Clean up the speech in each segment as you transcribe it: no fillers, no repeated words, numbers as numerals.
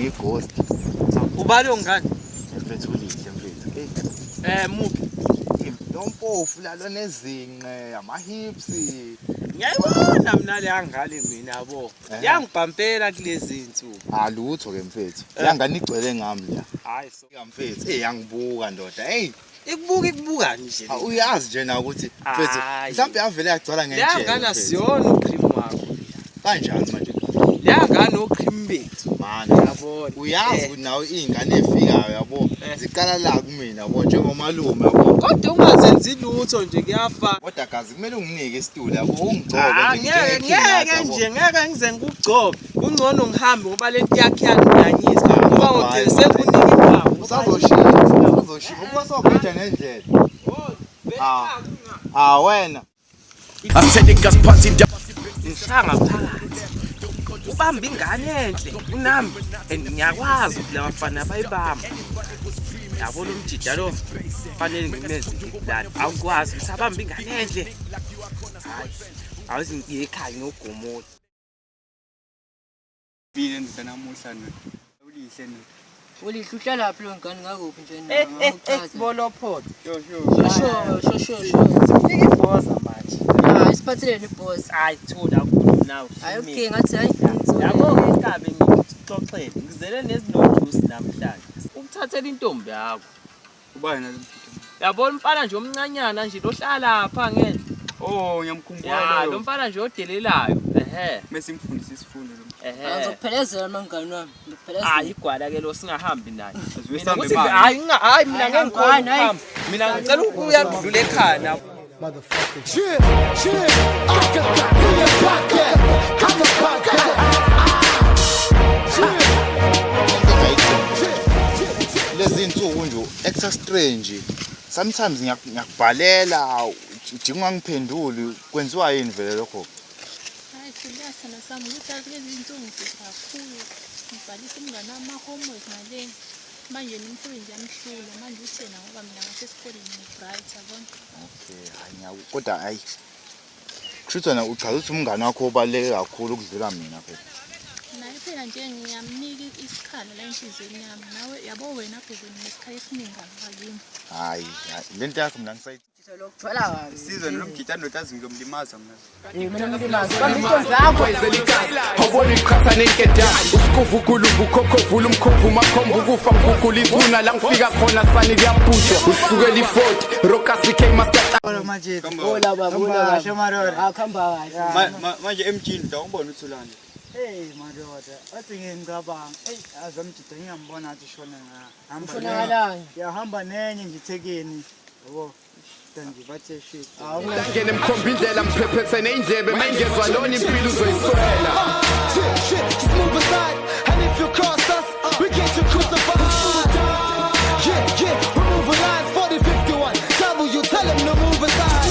Njenge-ghost. Ubani ongane? Mfethu ulihle mfethu. Hey. Muphi? Lo mpofu la lonezinqe, ama-hips. Ngiyayibona mina le yangane mina yabo. Yangibhampela kulezi insuku. Alutho ke mfethu. Yangane igcwele ngami la. Hayi so. Mfethu, hey yangibuka ndoda. Hey, Ikubuka ikubuka nje. Uyazi nje na ukuthi mfethu mhlawumbe yavele yagcwala ngenjela. Leyangane asiyona ucream wakho. Kanjani manje? Leyangane ocream bethu. Mana yabona. Uyazi ukuthi nawe izingane efikayo yabo ziqala la kumina yabo njengomalume yabo. Kodwa ungazenzi lutho nje kuyafa. Kodwa gazi kumele unginike isitulo yabo ungigcobe nje. Ngeke nje ngeke ngize ngikugcobe. Kungcono ngihambe ngoba lento yakhe yanginyanyisa. Ngoba ngogcina sekunika indawo. Usazoshiya, usazoshiya. Ukuba sawubheja nendlela. Ah wena. Asithe phansi indaba ngishaya ngaphakathi. Ubamba ingane enhle kunami and ngiyakwazi ukuthi labafana bayibamba. Yabo lo mjida lo fanele ngimenze iplani. Awukwazi ukuthi abambe ingane enhle. Hayi, awuzi ngiye ekhaya ngiyogomola. Mina ndoda namuhla ndoda. Ulihle ndoda. Ulihle uhlalaphi lo ngane ngakuphi nje Bolophodo. Sho sho. Sho sho sho sho. Sifika ibhoza manje. Hayi siphathelene ibhoza. Hayi thula kakhulu nawe. Hayi okay ngathi hayi. Yabo ke inkabi ngikuxoxele. Ngizele nezinojuice namhlanje. Ukuthathela intombi yakho. Ubani nalo mjida? Yabona umfana nje omncanyana nje lohlala lapha ngenhla. Oh ngiyamkhumbula Ya lo. lo mfana nje odelelayo. Ehhe. Mase ngifundisa isifundo lo. Ehhe. Ngizokuphelezela mangani wami. Ngizokuphelezela. Hayi igwala ke lo singahambi naye. Asibuye Mina sihambe kuthi manje. hayi nginga hayi mina ngeke ngikhone Hayi, hayi. ukuhamba. Mina ngicela ukuya kudlula ekhaya nabo. Yeah, yeah, I got that in your pocket. I'm a pocket. Yeah. Lezi insuku nje extra strange. Sometimes ngiyakubhalela ujinga ungangiphenduli kwenziwa yini vele lokho? Hayi Julius sami ukuthi kulezi insuku ngibhizi kakhulu. Ngibhalisa umngane wami ama-homework nale. Manje nomsebenzi yamhlula manje uthena ngoba mina ngasesikoleni ngi-bright yabona. Okay, hayi kodwa hayi. Kusho wena uchaza ukuthi umngane wakho ubaluleke kakhulu ukudlula mina phela. Naye phela nje ngiyamnika isikhala la enhliziyweni yami. Nawe yabo wena bhebe nesikhala esiningi kabi. Hayi, lento yakho mina ngisayi Lokujwala kabi. Sizwe lo mjida ndoda azi ngizomlimaza mina. Mina ngilimaza. Bamba intombi yakho. Awubona iqhatha nenkedane usikuvukulu ukhokhovula umkhophu makhomba ukufa mgugula ithuna la ngifika khona sani kuyabhujwa usukela i-40 rokasi k master Hola baba, hola baba. Ah khamba kahle. Manje emjini ndoda ungibona uthulane. Hey madoda, athi ngicabanga, hey azamjida ngiyambona athi shona nga. Ushonakalani? Yahamba nenye ngithekeni. Yabo. Nje bathe shit. Ngene mkhomba indlela mphephethe neyindlebe mayingezwa lona impilo uzoyiswela. Shit, shit, just move aside. And if you cross us, we get you crucified. Yeah, yeah, we move lines 40, 51. W, tell them to move aside.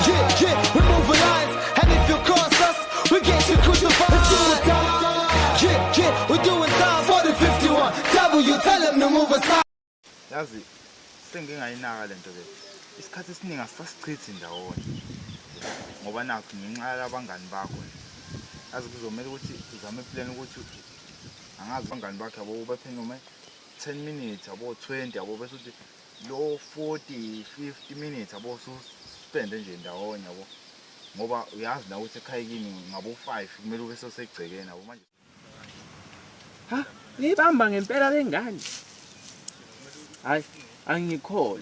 Yeah, yeah, we move lines. And if you cross us, we get you crucified. Yeah, yeah, we're doing time 40, 51. W, tell them to move aside. Yazi sengingayinaka lento le. Isikhathi esiningi asisichithi ndawonye. Ngoba nakho ngenxa yabangani bakho nje. Yazi kuzomela ukuthi uzame plan ukuthi angazi abangani bakhe yabo baphe noma 10 minutes yabo 20 yabo bese uthi lo 40 50 minutes yabo suspend nje ndawonye yabo. Ngoba uyazi na ukuthi ekhaya kini ngabo 5 kumele ube sosegcekeni yabo manje. Ha, ngibamba ngempela lengane. Hayi, angikholwa.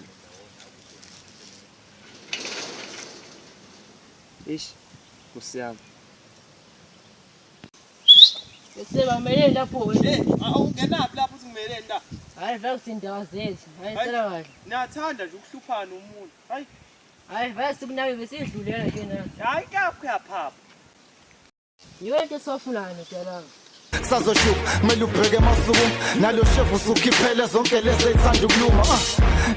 Ish, kusiyami. Bese bameleni lapho wena. Awungenaphi lapho uthi ngimeleni la? Hayi vele sindaba zethu. Hayi sala kahle. Niyathanda nje ukuhluphana umuntu. Hayi, Hayi vele sikunake besidlulela nje na. hayi kuyaphi kuyaphapha. Yiyo into esiwafunayo dala. Sazoshuka kumele ubheke masuku nalo shefu usukhiphele zonke lezi ezithanda ukuluma.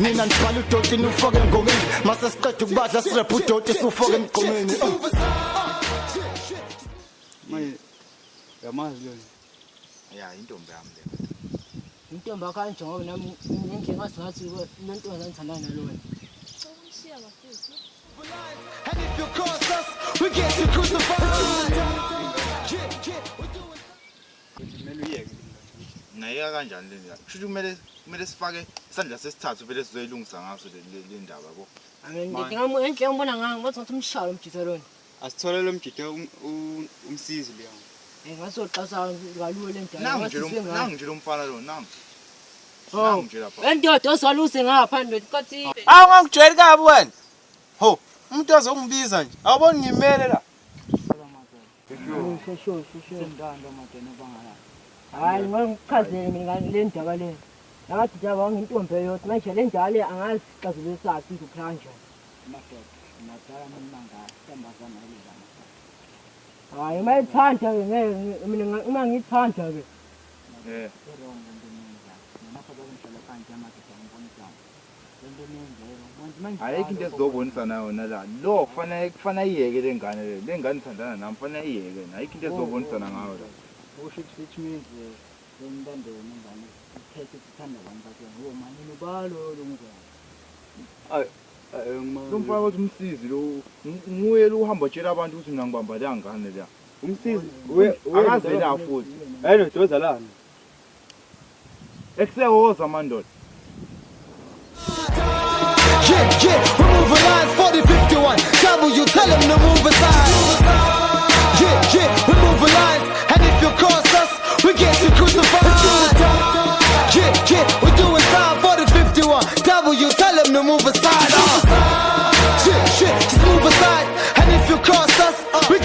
Nina nibhala udoti nifake engomeni mase siqeda ukubadla sirephe udoti sufake emgqomeni. Manje uyamazi lo. Ya intombi yami le. Intombi yakho kanje ngoba nami ngendlela ngathi le ntombazane ngithandana nalo wena. And if you cross us, we get you crucified. Yeah, yeah, we do it. Kumele uyeke. Ngayeka kanjani le ndaba? Kusho ukuthi kumele sifake isandla sesithathu vele sizoyilungisa ngaso le ndaba yabo. Ngingamu ngibona ngayo ngathi ngathi umshalo umjitha lona. Asithole lo mjita umsizi leyo. Ngasoxasa kaluwe le ndaba. Nangu nje lo nangu nje lo mfana lo nangu. Oh. Nangu nje lapha. Le ndoda osaluse ngapha ndoda kathi Awu ngangijwayeli kabi wena. Ho, umuntu ozongibiza nje. Awuboni ngimele la. Sho sho sho. Hayi ngichazele mina le ndaba le. Ngathi ndaba wangintombi eyodwa manje le ndaba le angazi xazululo sakhe izophela kanjani. Hayi uma ithanda ke ngeke mina uma ngithanda ke. Eh. Ayikho into esizobonisana yona la. Lo kufanele iyeke le ngane le. Le ngane ithandana nami kufanele iyeke. Ayikho into esizobonisana ngayo la. Kusho ukuthi which means lentando yona ingane ikhethe ukuthi ithanda abantu bakhe ngoba manje nobalo lomzwana. Lo mfana wathi umsizi lo nguye lo uhamba tshela abantu ukuthi mina ngibamba le ngane la. Umsizi Akaze la futhi. Hayi no doza lana. Ekusewoza mandoda. Yeah, yeah, we moving lines 40, 51. W, tell them to move aside. Yeah, yeah, we moving lines. And if you cross us, we get you crucified. Yeah, yeah, we doing time 40, 51. W, tell them to move aside. Yeah, yeah, just move aside. And if you cross us, we